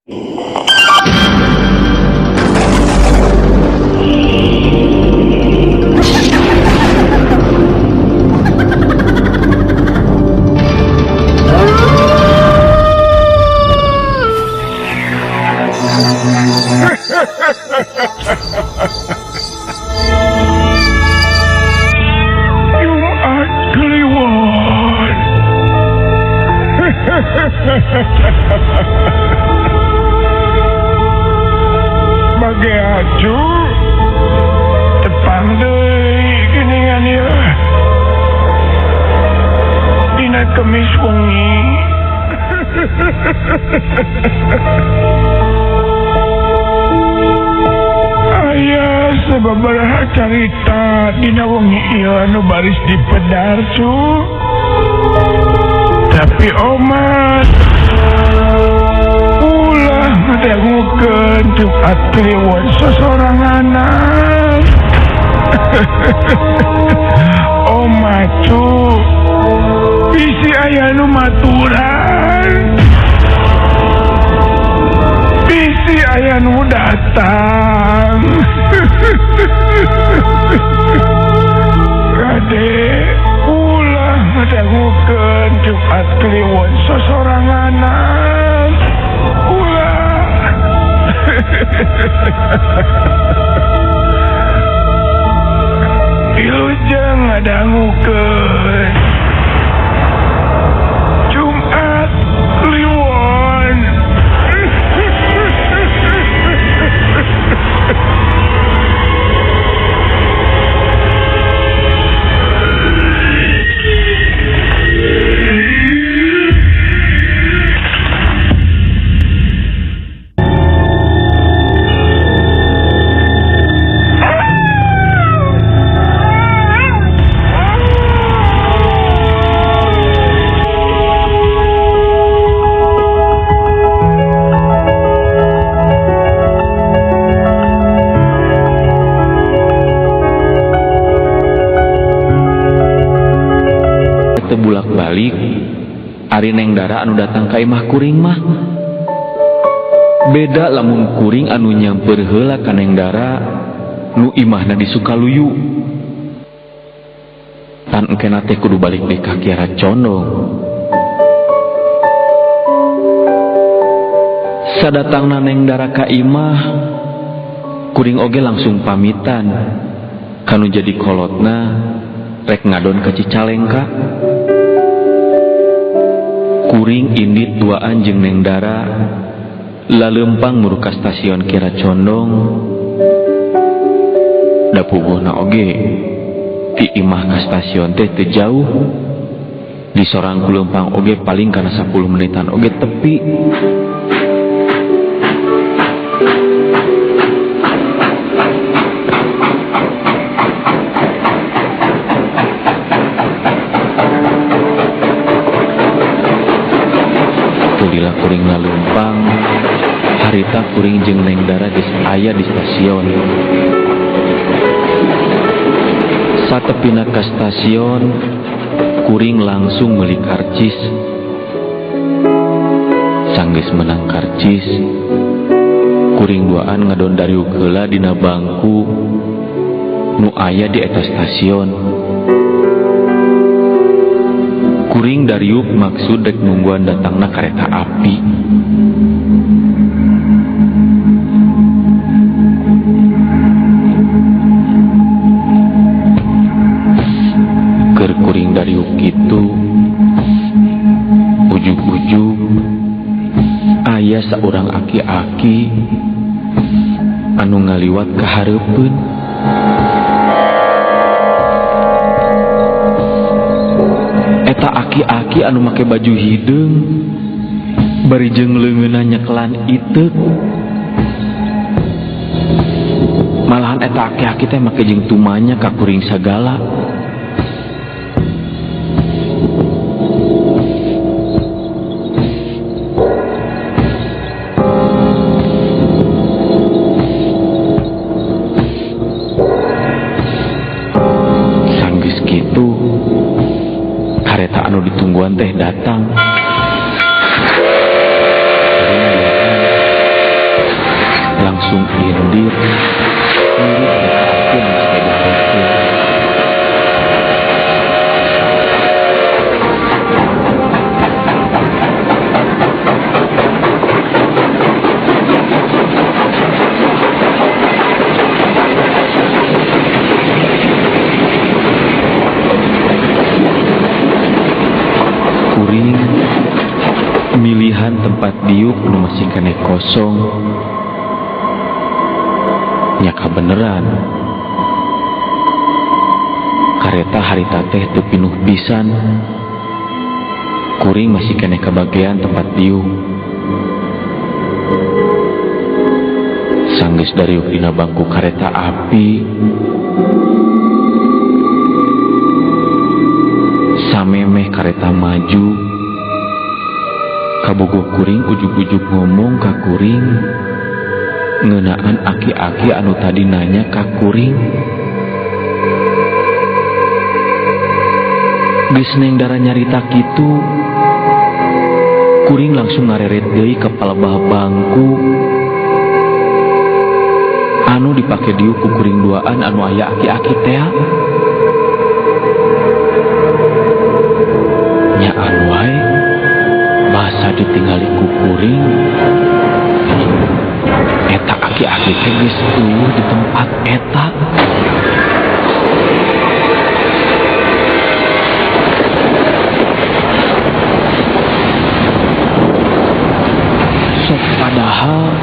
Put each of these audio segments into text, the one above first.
Jumat Kliwon. Bagi acu tepang deui geuningan ieu. Dina Kemis wengi. Aya sababaraha carita dina wengi ieu anu baris dipedar cu. Tapi omat ulah ngadangukeun Jumat Kliwon sosoranganan. Omat cu, bisi aya nu maturan, bisi aya nu datang. Kade ulah ngadangukeun Jumat Kliwon sosoranganan. Ulah. Wilujeng ngadangukeun Jumat Kliwon. Bulak-balik ari Neng Dara anu datang ka imah kuring mah beda lamun kuring anu nyamper heula ka Neng Dara nu imahna di Sukaluyu. Tan engkena teh kudu balik deui ka Kiara Condong. Sadatangna Neng Dara ka imah, kuring oge langsung pamitan kanu jadi kolotna rek ngadon ka Cicalengka. Kuring indit duaan jeung Neng Dara laleumpang muru ka stasiun Kiara Condong. Da puguhna oge ti imah ka stasiun teh teu jauh. Di sorang ku leumpang oge paling kana 10 menitan oge tepi. Lila kuring lalumpang harita kuring jeung Neng Dara geus aya di stasiun. Satepina ka stasiun, kuring langsung meuli karcis. Sanggeus menang karcis, kuring duaan ngadon dariuk heula dina bangku nu aya di eta stasiun. Kuring dariuk maksud dek nungguan datangna kareta api. Keur kuring dariuk kitu, ujug-ujug aya saurang aki-aki anu ngaliwat ka hareupeun. Eta aki-aki anu make baju hideung bari jeung leungeunna nyekelan iteuk. Malahan eta aki-aki teh make jeung tumanya ka kuring sagala. Sanggeus kitu kareta anu ditungguan teh datang. Langsung indit ngiring kereta api anu sepeda parkir. Kuring milihan tempat diuk nu masih keneh kosong. Nya kabeneran kareta harita teh teu pinuh pisan. Kuring masih keneh kabagean tempat diuk. Sanggeus dariuk dina bangku kareta api, samemeh kareta maju, kabogoh kuring ujug-ujug ngomong ka kuring ngeunaan aki-aki anu tadi nanya ka kuring. Geus Neng Dara nyarita kitu, kuring langsung ngareret deui ka palebah bangku anu dipake diuk ku kuring duaan anu aya aki-aki tea. Nyaan wae basa ditingali ku kuring, eta aki-aki teh geus eueuh di tempat eta. Sok padahal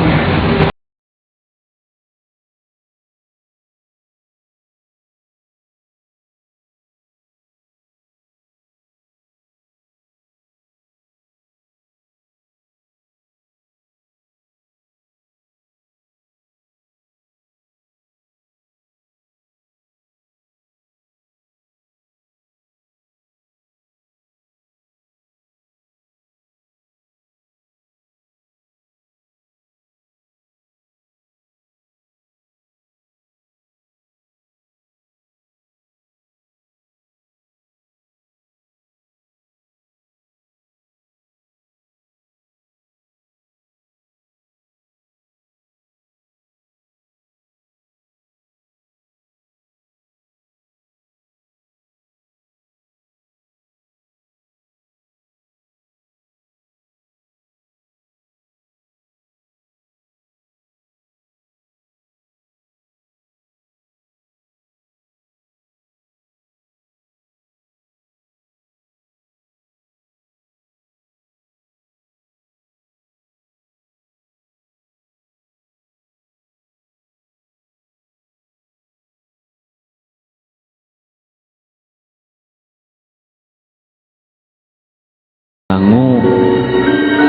sangu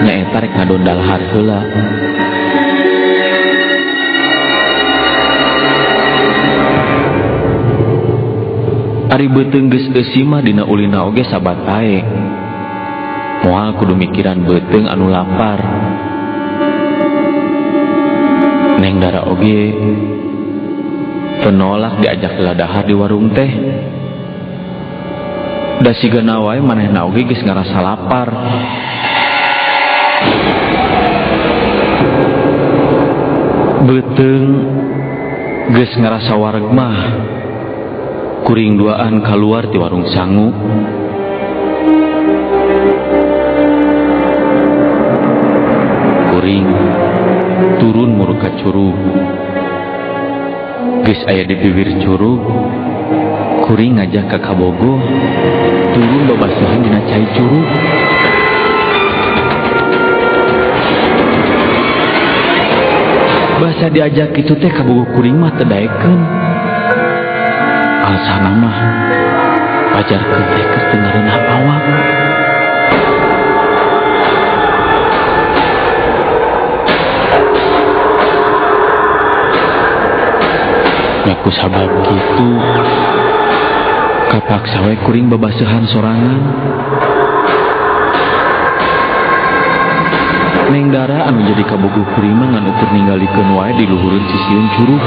nyaeta rek ngadon dalahar heula. Ari beuteung geus eusi mah dina ulina oge sabatae. Moal kudu mikiran beuteung anu lapar. Neng Dara oge penolak diajak heula dahar di warung teh. Da sigana wae manehna oge geus ngarasa lapar. Beuteung geus ngarasa wareg mah, kuring duaan kaluar ti warung sangu. Kuring turun muru ka curug. Geus aya di bibir curug, kuring ngajak ka kabogoh turun babasuhan dina cai curug. Basa diajak kitu teh kabogoh kuring mah teu daekeun. Alasanna mah pajarkeun teh keur teu ngareunah awak. Nya ku sabab kitu kapaksa we kuring babaseuhan sorangan. Neng Dara anu jadi kabogoh kuring mah ngan ukur ninggalikeun wae di luhureun sisieun curug.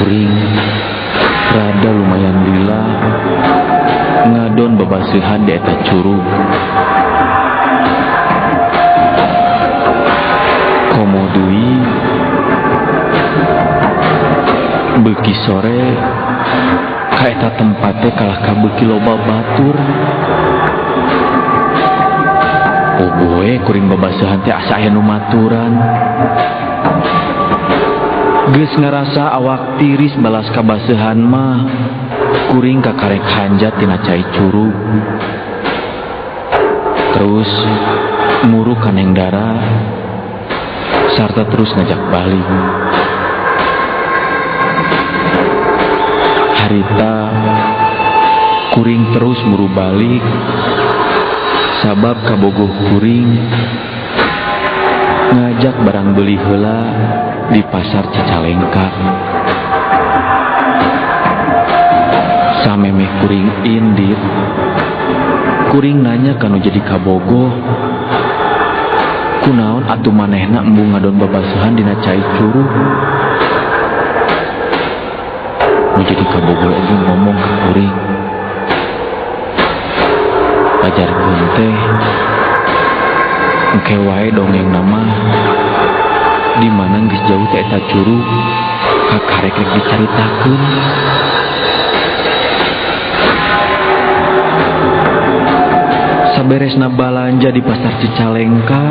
Kuring rada lumayan lila ngadon babaseuhan di eta curug. Beuki sore ka eta tempat teh kalah kabeuki loba batur. Ogoe kuring babaseuhan teh asa aya nu maturan. Geus ngarasa awak tiris balas kabaseuhan mah kuring kakarek hanjat tina cai curug. Terus muru ka Neng Dara sarta terus ngajak balik. Harita kuring terus muru balik sabab kabogoh kuring ngajak barang beli heula di pasar Cicalengka. Samemeh kuring indit, kuring nanya kanu jadi kabogoh, kunaon atuh manehna embung ngadon babaseuhan dina cai curug. Nu jadi kabogoh oge ngomong ka kuring, pajarkeun teh engke wae dongeng nama di mana geus jauh teh eta curug kakarek rek dicaritakeun. Saberesna balanja di pasar Cicalengka,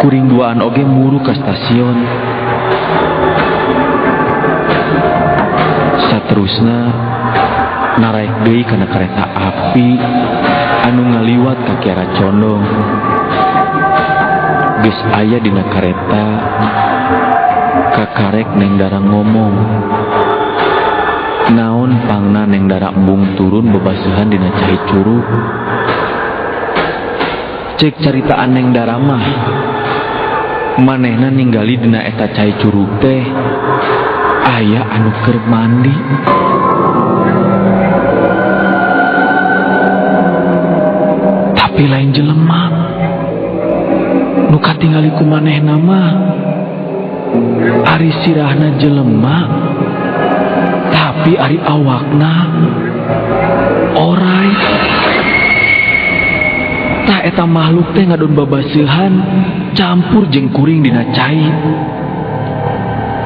kuring duaan oge muru ka stasiun. Saterusna naraek deui kana kareta api anu ngaliwat ka Kiara Condong. Geus aya dina kareta, kakarek Neng Dara ngomong, naon pangna Neng Dara embung turun bebaseuhan dina cai curug. Cek caritaan Neng Dara mah, manehna ninggali dina eta cai curug teh aya anu keur mandi. Tapi lain jelema. Nu katingali ku manehna mah ari sirahna jelema, tapi ari awakna orai. Tah eta makhluk teh ngadon babaseuhan campur jeung kuring dina cai.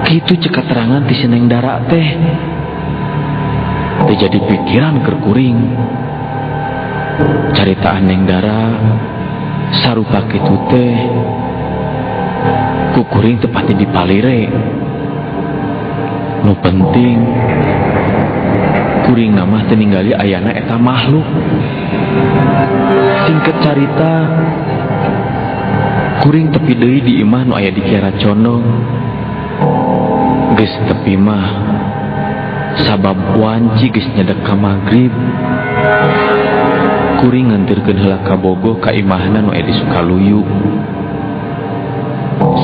Kitu cek katerangan ti si Neng Dara teh. Teu jadi pikiran keur kuring. Caritaan Neng Dara sarupa kitu teh ku kuring teu pati dipalire. Nu penting kuring mah teu ningali ayana eta makhluk. Singkat carita, kuring tepi deui di imah nu aya di Kiara Condong. Geus tepi mah sabab wanci geus nyedek ka magrib. Kuring nganterkeun heula kabogoh ka imahna nu aya di Sukaluyu.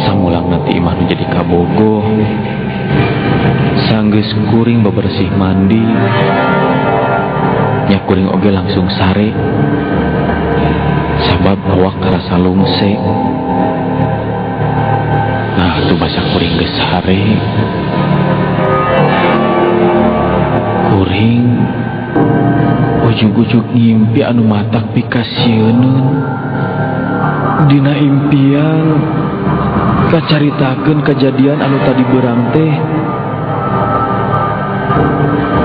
Samulangna ti imah nu jadi kabogoh, sanggeus kuring bebersih mandi, nya kuring oge langsung sare sabab awak karasa lungse. Nah tuh basa kuring geus sare, kuring ujug-ujug ngimpi anu matak pikasieuneun. Dina impian kacaritakeun kejadian anu tadi beurang teh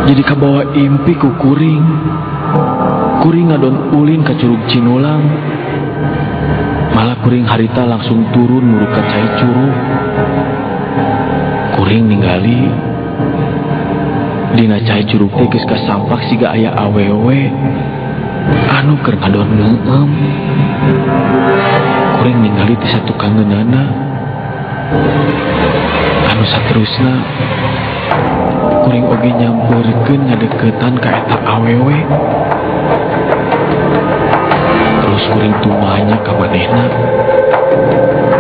jadi kabawa impi ku kuring. Kuring ngadon ulin ka Curug Cinulang. Malah kuring harita langsung turun muru ka cai curug. Kuring ningali dina cai curug teh geus kasampak siga aya awewe anu keur ngadon ngeueum. Kuring ningali ti satukangeunana anu saterusna kuring oge nyamperkeun ngadeukeutan ka eta awewe. Terus kuring tumanya ka manehna.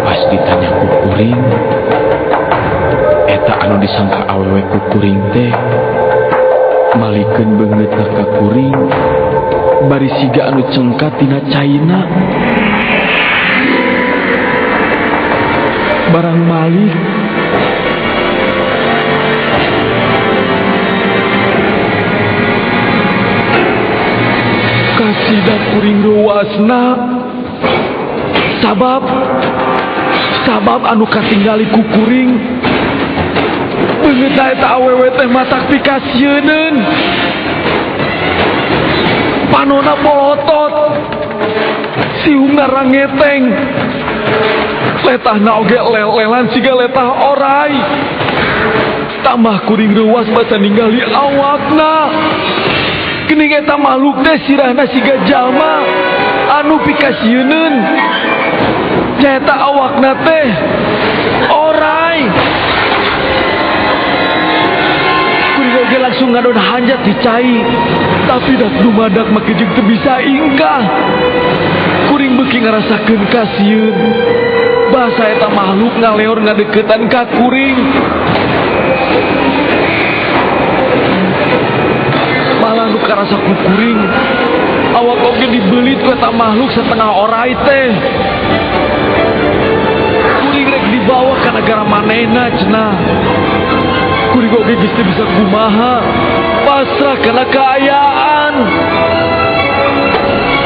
Pas ditanya ku kuring, eta anu disangka awewe ku kuring teh malikeun beungeutna ka kuring bari siga anu cengkat tina caina. Barang malik kasida kuring ruasna sabab anu katinggali ku kuring Beungeutna eta awewe teh matak pikasieuneun. Panona polotot. Siungna rangeteng. Letahna oge lel-lelan siga letah orai. Tambah kuring reuwas basa ningali awakna. Geuning eta makhluk teh sirahna siga jalma anu pikasieuneun. Nyaeta awakna teh orai. Kuring oge langsung ngadon hanjat di cai. Tapi dak dumadak make jeung teu bisa ingkah. Kuring beuki ngarasakeun kasieun. Bahasa eta makhluk ngaleor ngadeukeutan ka kuring. Malah nu karasa ku kuring, awak oge dibeulit ku eta makhluk setengah orai teh. Kuring rek dibawa ka nagara manehna cenah. Kuring oge geus teu bisa kumaha, pasrah kana kaayaan.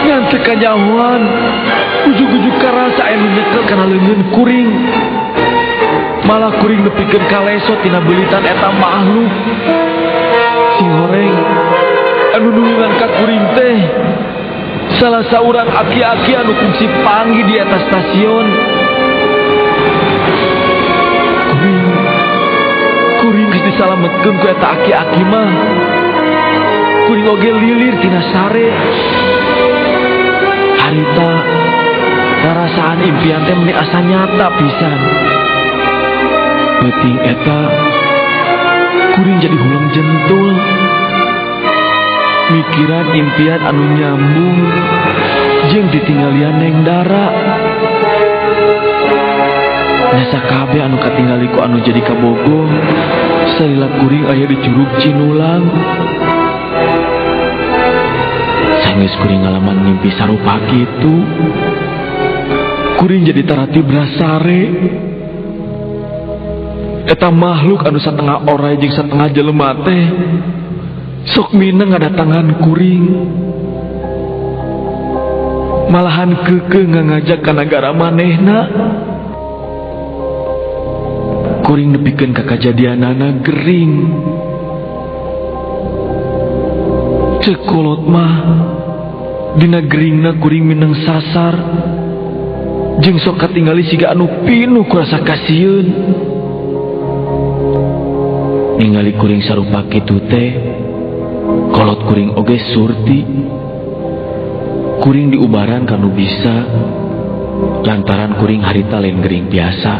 Ngan teu kanyahoan, ujug-ujug karasa anu nyekel kana leungeun kuring. Malah kuring nepikeun kaleso tina beulitan eta makhluk. Sing horeng anu nulungan ka kuring teh salah saurang aki-aki anu kungsi panggih di atas stasiun. Kuring geus disalametkeun ku eta aki-aki mah. Kuring oge lilir tina sare. Harita ngarasaan impian teh meni asa nyata pisan. Peuting eta kuring jadi huleng jentul. Mikiran impian anu nyambung jeung ditinggalian Neng Dara. Nyasa kabeh anu katingali ku anu jadi kabogoh salila kuring aya di Curug Cinulang. Sanggeus kuring ngalaman mimpi sarupa kitu, kuring jadi tarati brasare. Eta makhluk anu satengah orai jeung satengah jelema teh sok mineng ngadatangan kuring. Malahan keukeuh ngangajak ka nagara manehna. Kuring nepikeun ka kajadianana gering. Ceuk kolot mah dina geringna kuring mineng sasar jeung sok katingali siga anu pinuh ku rasa kasieun. Ningali kuring sarupa kitu teh, kolot kuring oge surti. Kuring diubaran kanu bisa lantaran kuring harita lain gering biasa.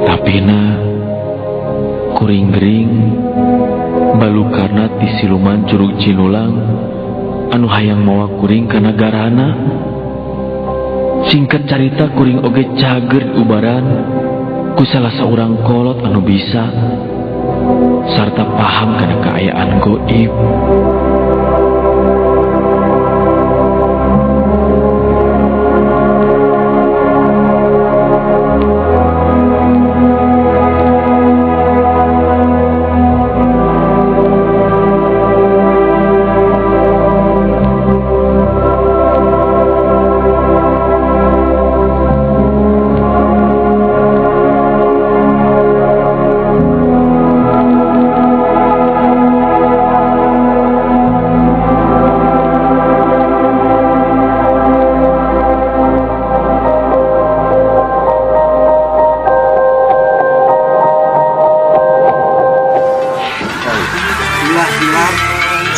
Tapina kuring gering balukarna ti siluman Curug Cinulang anu hayang mawa kuring ka nagarana. Singkat carita kuring oge cager diubaran ku salah saurang kolot anu bisa sarta paham kana kaayaan goib.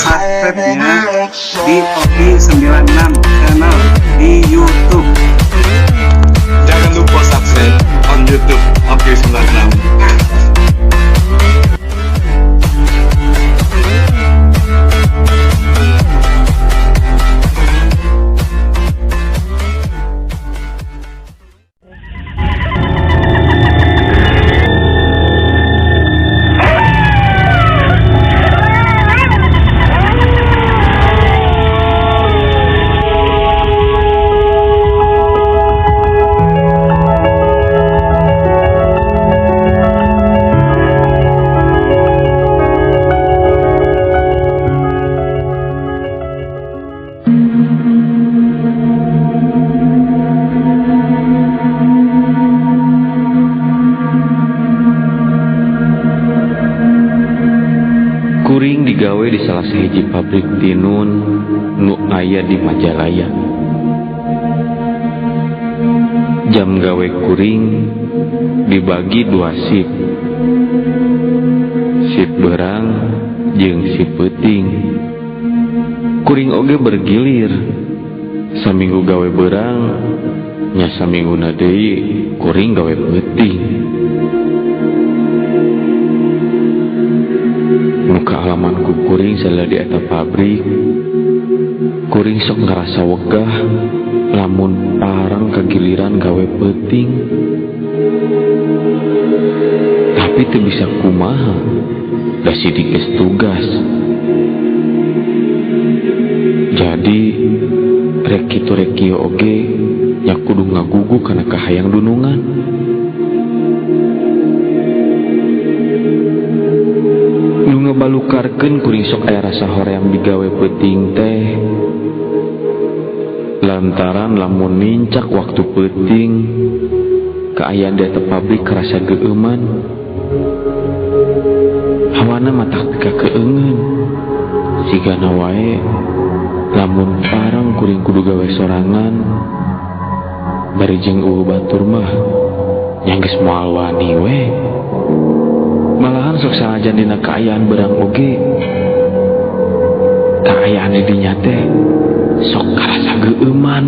Subscribe-nya di Oki 96 channel di YouTube. Jangan lupa subscribe on YouTube Oki 96. di salah sahiji pabrik tinun nu aya di Majalaya. Jam gawe kuring dibagi dua sip. Sip berang jeung sip peuting. Kuring oge bergilir. Saminggu gawe berang, nya samingguna deui kuring gawe peuting. Muka alaman ku kuring salila di eta pabrik, kuring sok ngarasa wegah lamun parang kagiliran gawe peuting. Tapi teu bisa kumaha, da sidik geus tugas. Jadi rek kitu rek kieu oge nya kudu ngagugu kana kahayang dunungan. Nu ngabalukarkeun kuring sok aya rasa hoream digawe peuting teh lantaran lamun nincak waktu peuting kaayaan di eta pabrik karasa geueuman. Hawana matak teu kakeungeun. Sigana wae lamun parang kuring kudu gawe sorangan bari jeung eueuh batur mah nya geus moal wani we. Malahan sok sanajan dina kaayaan berang oge, kaayaan di dinya teh sok karasa geueuman.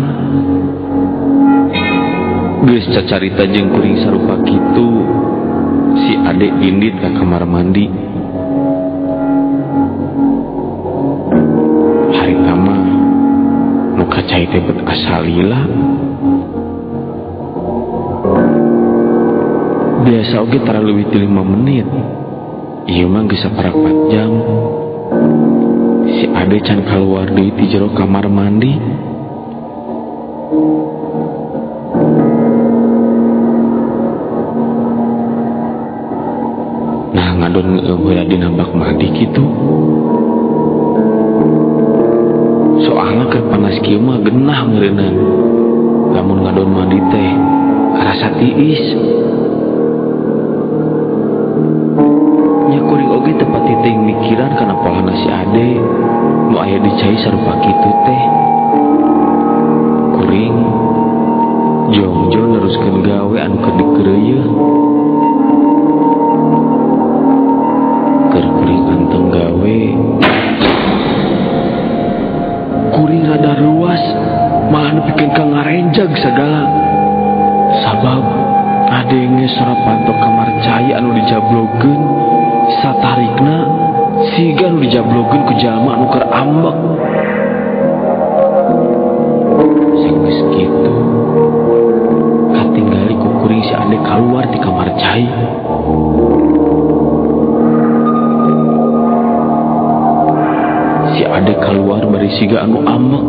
Geus cacarita jeung kuring sarupa kitu, si Ade indit ka kamar mandi. Harita mah nu kacai teh bet asalila. Biasa oge tara leuwih ti 5 menit. Ieu mah geus saparapat jam. Si Ade can kaluar deui ti jero kamar mandi. Nah ngadon ngeueum heula dina bak mandi kitu. Soalna keur panas kieu mah genah meureunnan. Lamun ngadon mandi teh karasa tiis. Nya kuring oge teu pati teuing mikiran kana polana si Ade nu aya di cai sarupa kitu teh. Kuring jongjo neruskeun gawe anu keur dikeureuyeun. Keur kuring anteng gawe, kuring rada ruas malah nepikeun ka ngarenjag sagala. Sabab ngadenge sora panto kamar cai anu dijablogeun satarikna siga nu dijablogeun ku jalma anu keur ambek. Sageus kitu katinggali ku kuring si Ade kaluar ti kamar cai. Si Ade kaluar bari siga anu ambek,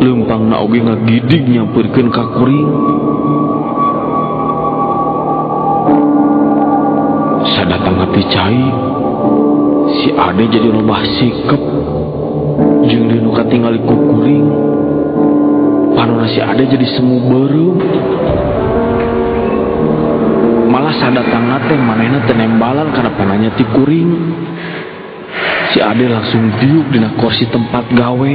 leumpangna oge ngagidig nyampeurkeun ka kuring. Sadatang ti cai, si Ade jadi robah sikep jeung deui nu katingali ku kuring. Panona si Ade jadi semu beureum. Malah sadatangna teh manehna teu nembalan kana pananya ti kuring. Si Ade langsung diuk dina kursi tempat gawe.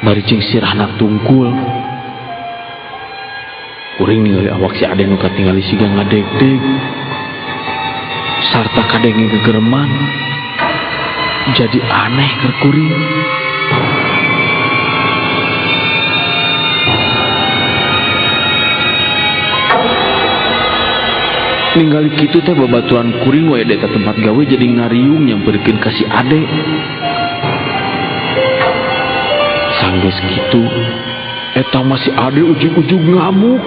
Bari jeung sirahna tungkul. Kuring ningali awak si Ade nu katingali siga ngadegdeg sarta kadenge gegereman. Jadi aneh keur kuring. Ningali kitu teh babaturan kuring wae di eta tempat gawe jadi ngariung nyamperkeun ka si Ade. Sanggeus kitu eta mah si Ade ujug-ujug ngamuk.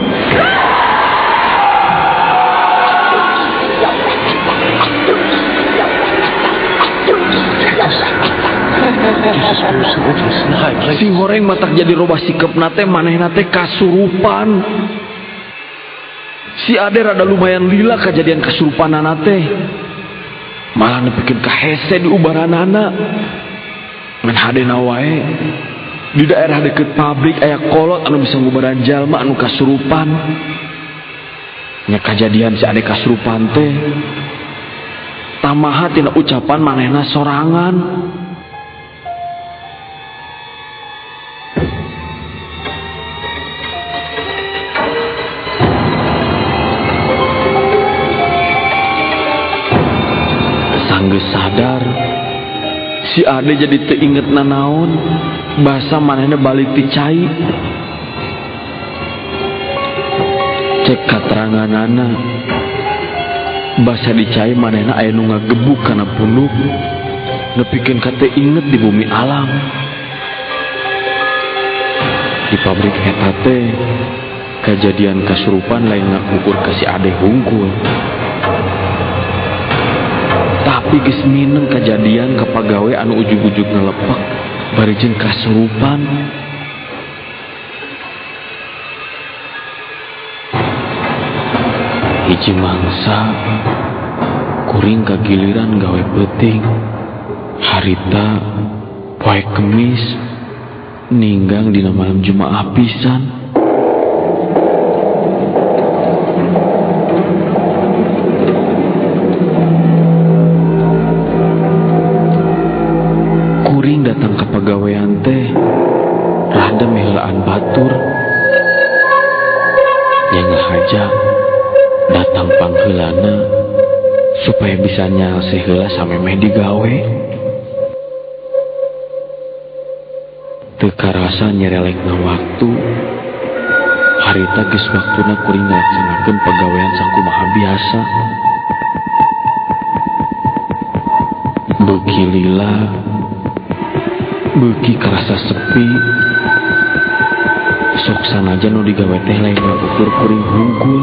Si horeng matak jadi robah sikepna teh manehna teh kasurupan. Si Ade rada lumayan lila kejadian kasurupanana teh. Malah nepikeun ka hese di ubaranana. Ngan hadena wae di daerah deket pabrik aya kolot anu bisa ngubaran jalma anu kasurupan. Nya kajadian si Ade kasurupan teh Tamaha tina ucapan manehna sorangan. Sanggeus sadar si Ade jadi teu inget nanaon, basa manehna balik ti cai. Cek kateranganana, basa di cai manehna aya nu ngagebuk kana punuk, nepikeun ka teu inget di bumi alam. Di pabrik eta teh kajadian kasurupan lain ngakukur ka si Ade hungkul. Tapi geus mineng kajadian ka pagawe anu ujug-ujug ngelepak bari jeung kasurupan. Hiji mangsa kuring kagiliran gawe peuting. Harita poe Kemis ninggang dina malam Jumaah pisan. Kuring datang ka pagawean teh rada miheulaan batur. Nya ngahaja datang pangheulana supaya bisa nyalse heula samemeh digawe. Teu karasa nyerelekna waktu. Harita geus waktuna kuring ngalaksanakeun pagawean sakumaha biasa. Beuki lila, beuki karasa sepi. Sok sanajan nu digawe teh lain ukur kuring hungkul.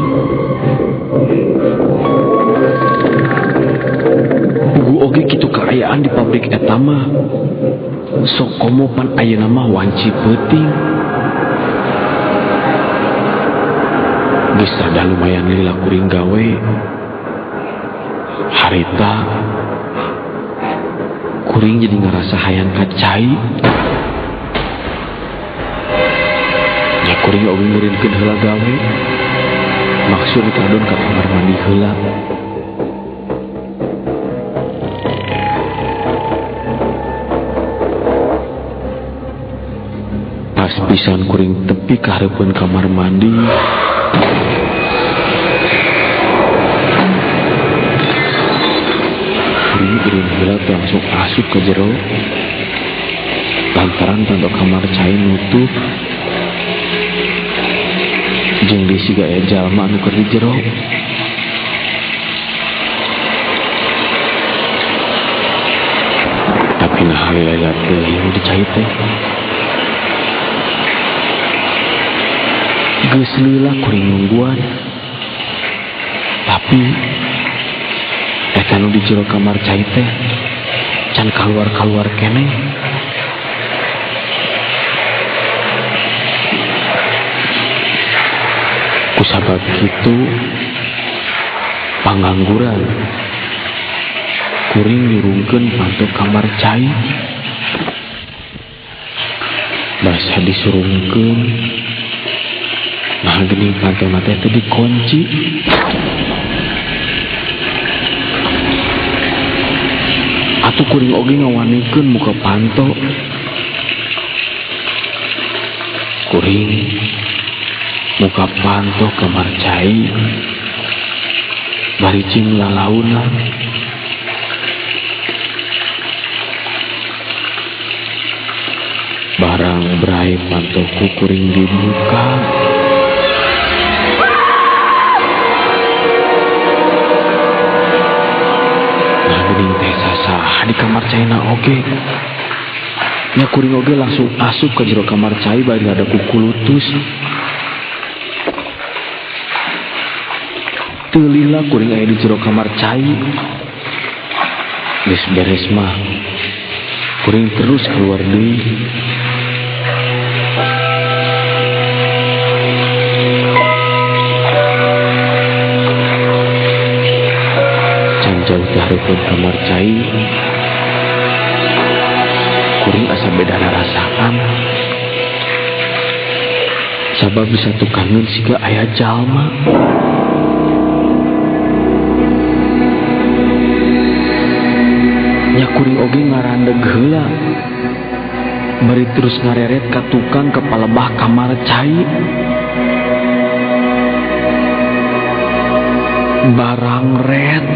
Pugu oge kitu kaayaan di pabrik eta mah. Sok komo pan ayeuna mah wanci peuting. Geus rada lumayan lila kuring gawe. Harita kuring jadi ngarasa hayang ka cai. Nya kuring oge ngeureunkeun heula gawe. Maksud kadon ka kamar mandi heula. Pas pisan kuring tepi ka hareupeun kamar mandi. Kuring eureun heula langsung asup ka jero. Lantaran panto kamar cai nutup. Jeung disiga aya jalma anu keur di jero. Tapi nah lila teuing di cai teh. Geus lila kuring nungguan. Tapi eta nu di jero kamar cai teh can kaluar-kaluar keneh. Kusabab kitu pangangguran kuring nyurungkeun panto kamar cai. Basa disurungkeun, nah geuning pantona teh teu dikunci. Atuh kuring oge ngawanikeun muka panto. Kuring muka panto kamar cai bari jeung lalaunan. Barang brai panto ku kuring dibuka. Nah geuning teh sasaha di kamar caina oge. Nya kuring oge langsung asup ka jero kamar cai bari rada kukulutus. Teu lila kuring aya di jero kamar cai. Geus beres mah kuring terus keluar deui. Can jauh ti hareupeun kamar cai, kuring asa beda rarasaan. Sabab bisa tukangeun siga aya jalma. Kuring oge ngarandeg heula. Bari terus ngareret ka tukang ka palebah kamar cai. Barang red.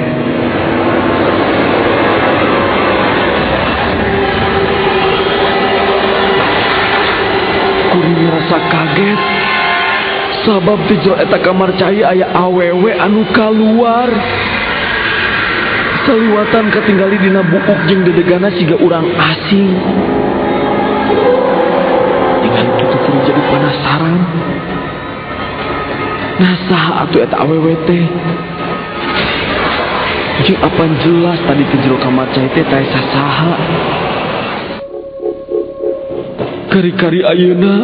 Kuring ngerasa kaget. Sabab ti jero eta kamar cai aya awewe anu kaluar. Saliwatan katinggali dina buuk jeung dedegana siga urang asing. Ningali kitu kuring jadi penasaran. Nah saha atuh eta awewe teh? Jeung apan jelas tadi ti jero kamar cai teh teh sasaha. Kari-kari ayeuna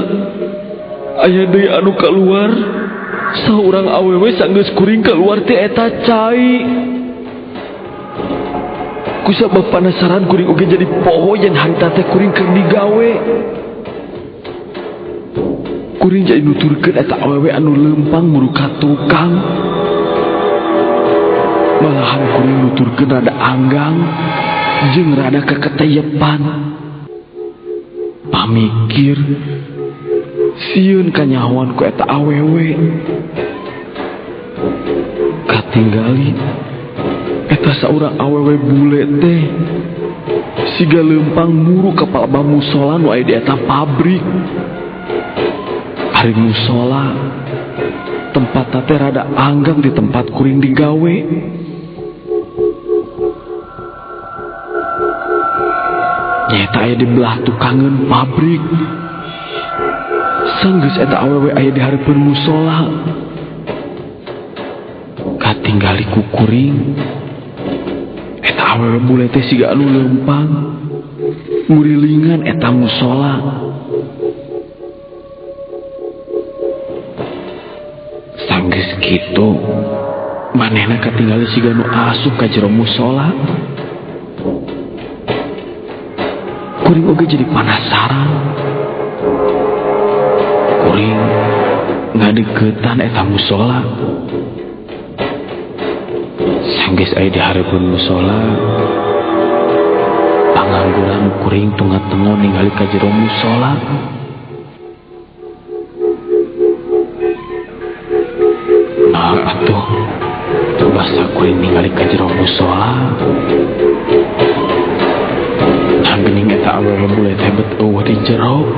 aya deui anu kaluar. Saurang awewe sanggeus kuring kaluar ti eta cai. Kusabab penasaran kuring oge jadi poho yen harita teh kuring keur digawe. Kuring jadi nuturkeun eta awewe anu leumpang muru ka tukang. Malahan kuring nuturkeun rada anggang jeung rada keketeyepan. Pamikir sieun kanyahoan ku eta awewe. Katinggali eta saurang awewe bule teh siga leumpang muru ka palebah musola nu aya di eta pabrik. Ari musola tempat teh rada anggang di tempat kuring digawe. Nyaeta aya di belah tukangeun pabrik. Sanggeus eta awewe aya di hareupeun musola. Katinggali ku kuring eta awewe bule teh siga anu leumpang ngurilingan eta musola. Sanggeus kitu manehna katinggali siga nu asup ka jero musola. Kuring oge jadi penasaran. Kuring ngadeukeutan eta musola. Sanggeus aya di hareupeun musola, pangangguran kuring tunga-tengo ningali ka jero musola. Nah atuh basa kuring ningali ka jero musola. Nah geuning eta awewe bule teh bet eueuh di jero.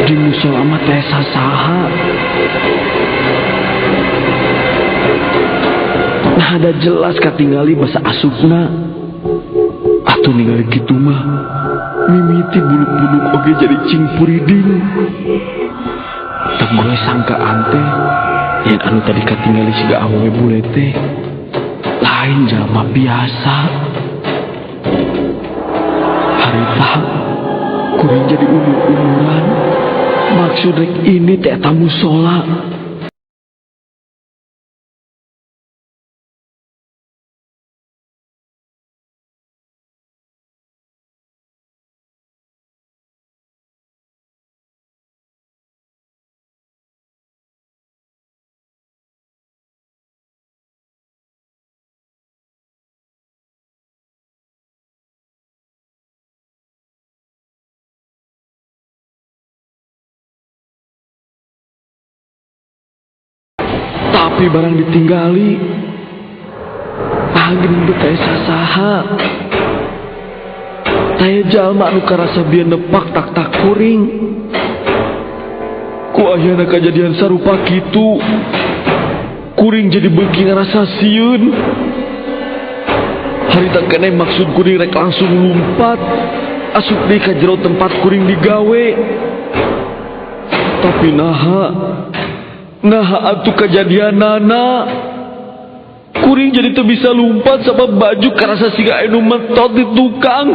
Di musola mah teh sasaha. Nah ada jelas katingali basa asupna. Atuh ningali kitu mah mimiti buluk-buluk oge jadi cingpuriding. Teu gue sangkaan teh yen anu tadi katingali siga awewe bule teh lain jalma biasa. Harita kuring jadi umur-umuran. Maksud rek ini teh eta musola. Tapi barang ditinggali geuning teh teh sasaha. Taya jalma anu karasa bieu nepak tak-tak kuring. Ku ayeuna kajadian sarupa kitu, kuring jadi beuki ngarasa sieun. Harita keneh maksud kuring rek langsung lumpat asup deui ka jero tempat kuring digawe. Tapi naha atuh kajadianana kuring jadi teu bisa lumpat sabab baju karasa siga anu metot di tukang.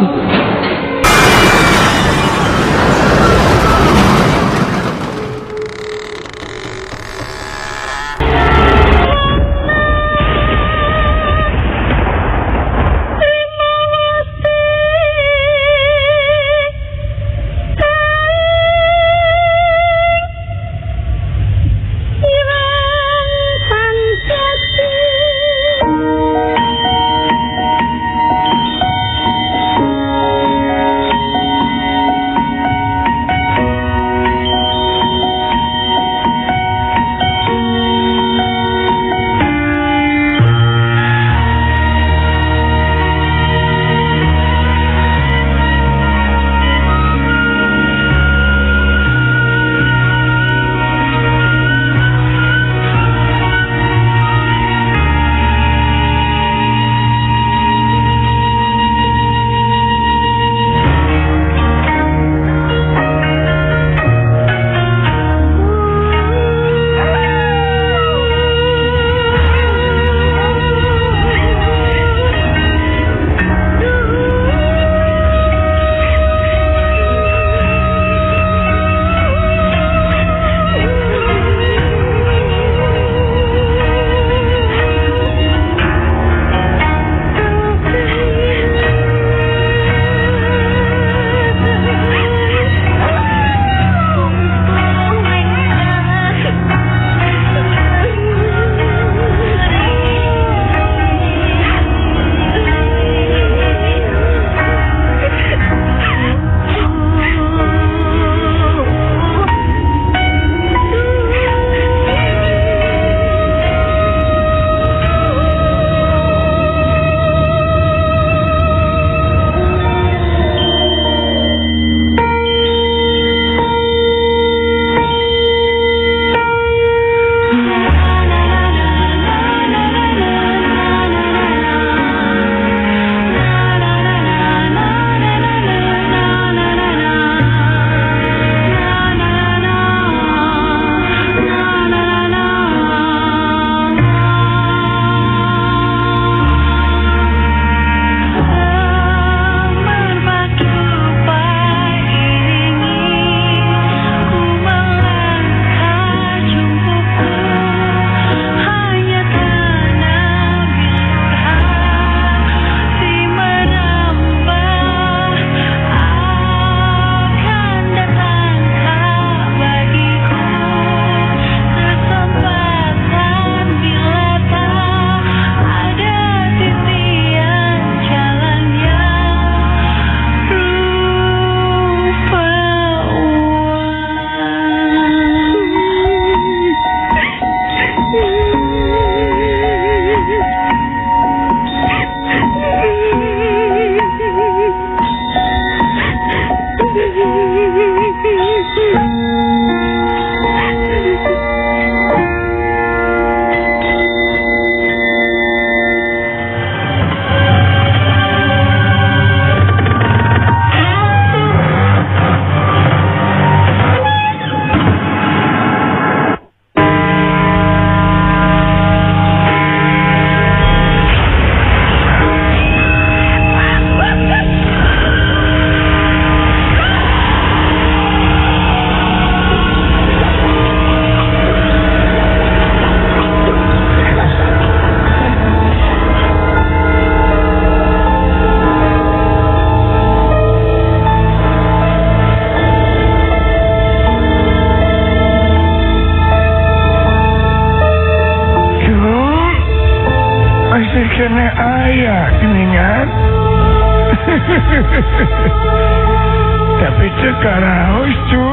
Tapi teu karaos cu.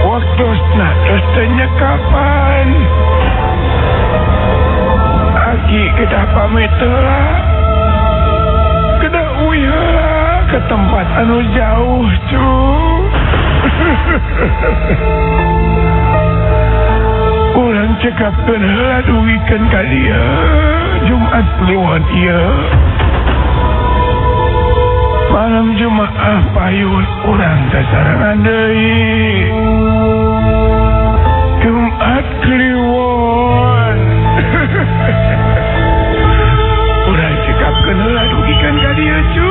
Waktosna tos teu nyekapan. Aki kedah pamit heula. Kedah uih heula ke tempat anu jauh cu. Urang cekapkeun heula dugikeun ka dieu Jumat Kliwon ieu. Malam Jumaah payun urang sasarangan deui. Jumat Kliwon. Urang cekapkeun heula dugikeun ka dieu cu.